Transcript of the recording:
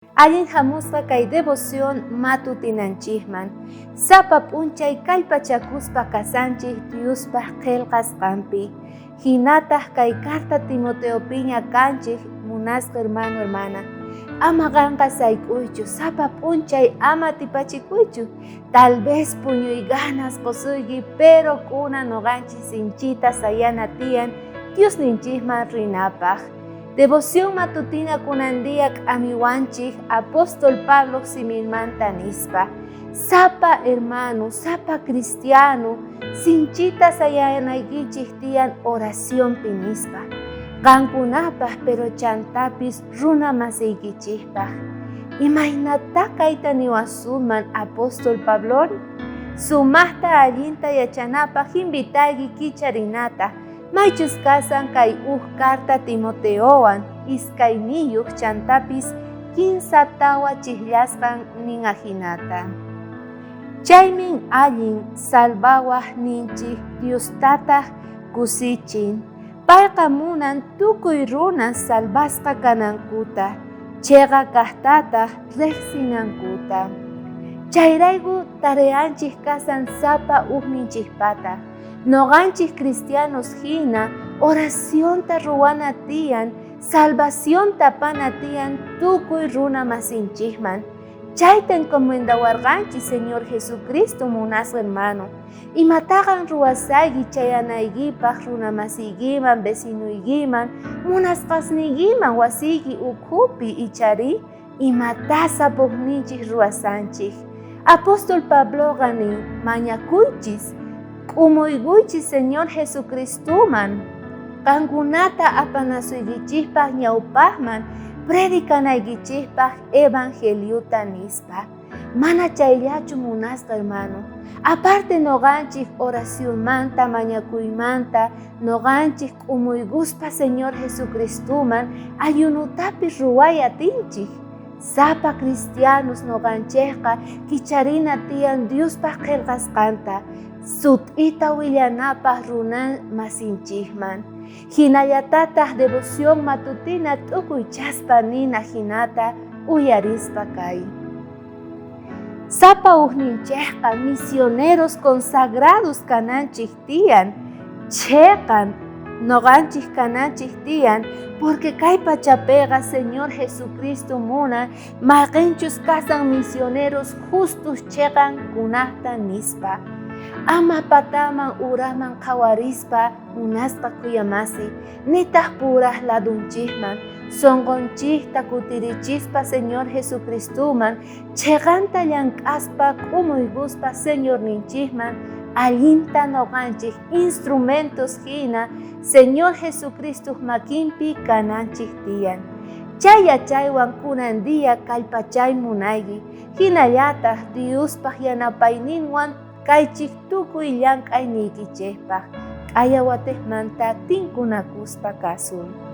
Allin hamusqa kay devoción matutinanchikman, sapa p'unchay kallpachakuspa kasanchik Diospaj qhelqasqanpi. Jinataj kay carta Timoteopiña kanchik, munasqa hermano, hermana. Ama qanqa sayk'uychu, sapa p'unchay ama atipachikuychu. Tal vez puñuy ganas qosuyki, pero kunan noqanchik sinchita sayana tiyan Diosninchikman rinapaj. Devoción matutina kunan día k'amiwanchik apóstol Pablo siminmanta nispa. Sapa hermano, sapa cristiano, sinchita sayanaykichik tiyan oracionpi nispa. Qankunapaj, pero chantapis runa masiykichikpaj. Imaynatá kayta niwasuman apóstol Pablori? Sumajta allinta yachanapaj invitayki kicharinata. Maychus kasan kay uj carta Timoteowan iskayniyuj chantapis kinsa tawa chijllasqan nin ajinata. Chaymin allin salvawajninchej Diostataj kusichin. Payqa munan tukuy runas salvasqa kanankuta, cheqa kajtataj rejsinankuta. Chayrayku tareanchej kasan sapa ujninchejpata. Noqanchej cristianos jina oracionta ruwana tiyan, salvacionta apana tiyan tukuy runa masinchejman. Chayta encomendawarqanchej Señor Jesucristo munasqa hermano. Imataqan ruwasayki chayanaykipaj runa masiykiman, vecinoykiman, munasqasniykiman wasiyki ukhupi icharí? Imatá sapojninchej ruwasanchej? Apóstol Pabloqa nin, mañakuychis, k'umuykuychis Señor Jesucristoman, qankunata apanasuykichejpaj ñaupajman predicanaykichejpaj evangeliota nispa. Mana chayllachu munasqa hermano. Aparte noqanchej oracionmanta, mañakuymanta, noqanchej k'umuykuspa Señor Jesucristoman ayunotapis ruway atinchej. Sapa cristianos noqanchejqa kicharina tiyan Diospaj qhelqasqanta, sut'ita willanapaj runa masinchejman. Jinallatataj devoción matutina t'ukuychaspa nina jinata uyarispa kay. Sapa ujninchejqa misioneros consagrados kananchej tiyan, cheqan noqanchej kananchej tiyan, porque kay pachapeqa Señor Jesucristo munan mayqenchus kasan misioneros justos cheqan kunajta nispa. Ama pataman uraman qhawarispa munasqa khuyamasi, nitaj puraj ladunchejman, sonqonchejta kutirichispa Señor Jesucristoman, cheqanta llank'aspa k'umuykuspa Señorninchejman, allinta noqanchej instrumentos jina Señor Jesucristoj makinpi kananchej tiyan. Chay yachaywan kunan día kallpachay munayki, jinallataj Diospaj yanapayninwan kaychej tukuy llank'ayniykichejpaj, q'aya watejmanta tinkunakuspa kasun.